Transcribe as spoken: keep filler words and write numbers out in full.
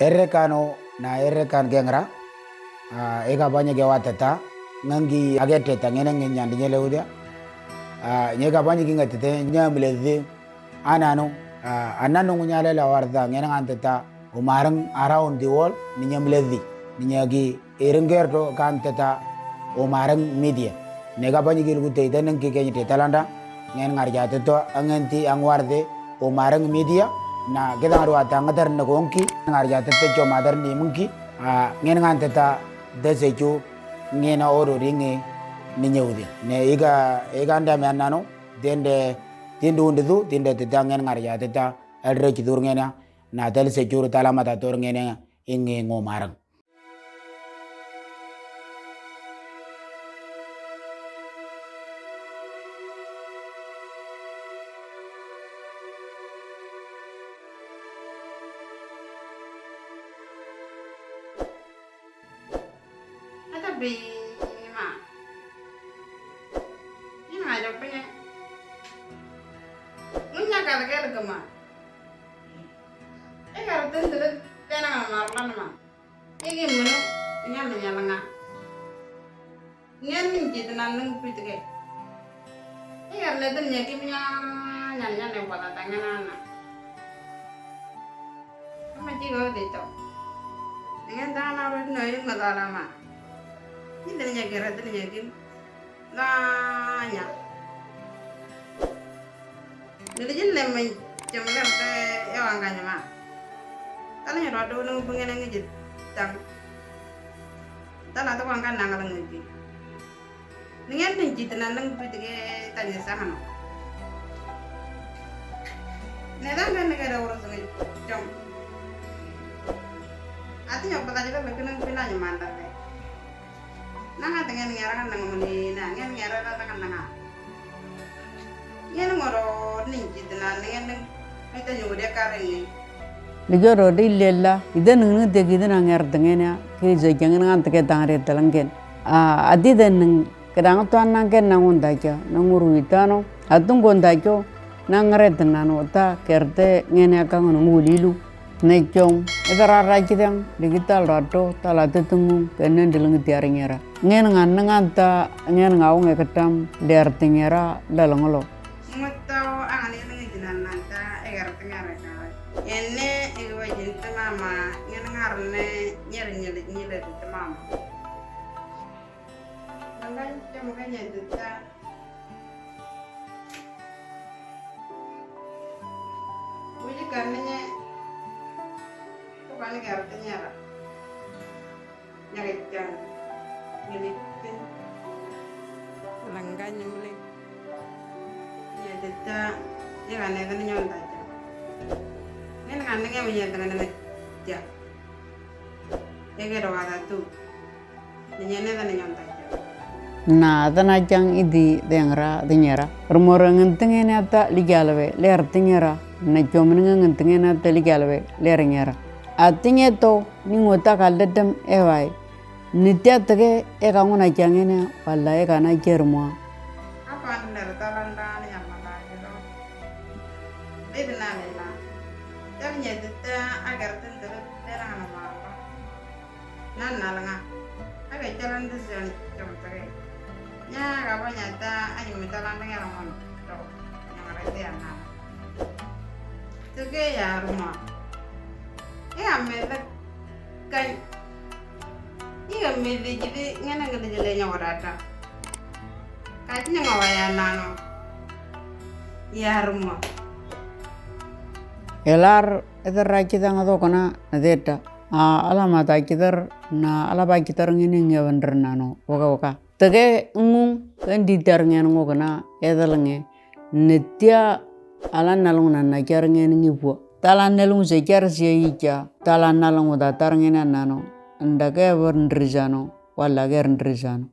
Erre kano na erre kan gengra. Ega banyi ge watata ngangi agete ta ngene ngi nyandi nyele udia. Nyega banyi gi ngatete nyamlezi anano. Anano ngunyale la warda ngene ngantata umarang around the world ni nyamlezi ni nyagi erengger do kantata umarang media. Nega banyi gi lugu te ita nengki kenyi te talanda ngen ngarja teto angenti angwarde umarang media. Na kita ngaru ata ngatar negongki ngarja teto cho madar ni mengki. Ngen ngantata desechu ngena oro ringe ni nyewdi ne iga iga nda me anano dende tindu undidu tinde tita ngen ngarja tita. Adre chidur ngena na tal sechur tala mata tor ngena inge ngo marang. Ata bima. Ina ajo penye. Munya kal kal gama. Ega rutun dulu tena marlan ma. Igi munu nya menya lenga. Ngen min jit nan nung pit ke. Ega le dun nya kim nya nya nya ne wala tanga na na. Ama ji go de to. Ngen da na ro no yung ma da la ma. Ni dun nya ke ra dun nya kim. Nanya. Nili jin lem men jam lem te ya wanga nyama. Tala nya do do nung bunge nang jit tang. Tala to wanga nang lang ngi. Ningen ning jit nan nang pit ke tanya sangan. Ne dan kan ne kare urus ngi jam. Ati nyok pata jita lekin nang pina nyamanda ke. Nanga tengen ngera kan nanga muni na ngen ngera ra kan nanga. Ngen ngoro ning jit na ngen ning ita nyude kare ni. Lijo ro di lela ida nung nung te gidi na nger tengen ya ke je jangan ngan teke tangre talangken. Adi den nung kedang tuan nangken nangun daja nanguru itano atung kon dajo nangre tenano ta kerte ngen ya kang nung ulilu. Nechong ita rara chidang digital rato tala tetungu kenen dileng tiar ngera. Ngen ngan ngan ta ngen ngau nge ketam der tingera dalangolo. Ngutau angani nang jinan nanta egar tengara ka. Ene ewa jinte mama ngen ngarne nyer nyele nyele jinte mama. Ngan cem kanya dita. Uji karninya tukani kartinya ra. Nyakichan. Nyelikin. Langga nyembeli. Ya dita ya kan ya kan nyonta aja. Ini kan dengan ya. Ege do wada tu. Na tana chang idi dengra dinyera. Rumor ngentingene ata ligalwe ler dinyera. Na chomning ngentingene ata ligalwe ler nyera. Atinye to ningo ta kaldedem ewai. Nitya tege eka ngona changene wala eka na jermwa. Apa nder talanda ni amala jero. Bidna lela. Tanya dita agar tentu terang na mama. Nan nalnga. Ake jalan tu sian jam tege. Nya kaba nyata ayu mita landeng ya ramon. Nya ngarete ya nan. Tege ya rumah. Ya mele kai. Iya mele jadi ngana ngana jele nya warata. Kati nya ngawaya nano. Ya rumah. Elar eder rakita ngadokona nadeta. Ala mata kitar na ala ba kitar ngini ngewan renano waka waka. Tege ngung kendi tar ngen ngokna edal nge netia ala nalung na na kiar ngen ngi bua. Tala nalung se kiar sia icha tala nalung uda tar ngen nano. Nda ke ber ndrijano wala ke ndrijano.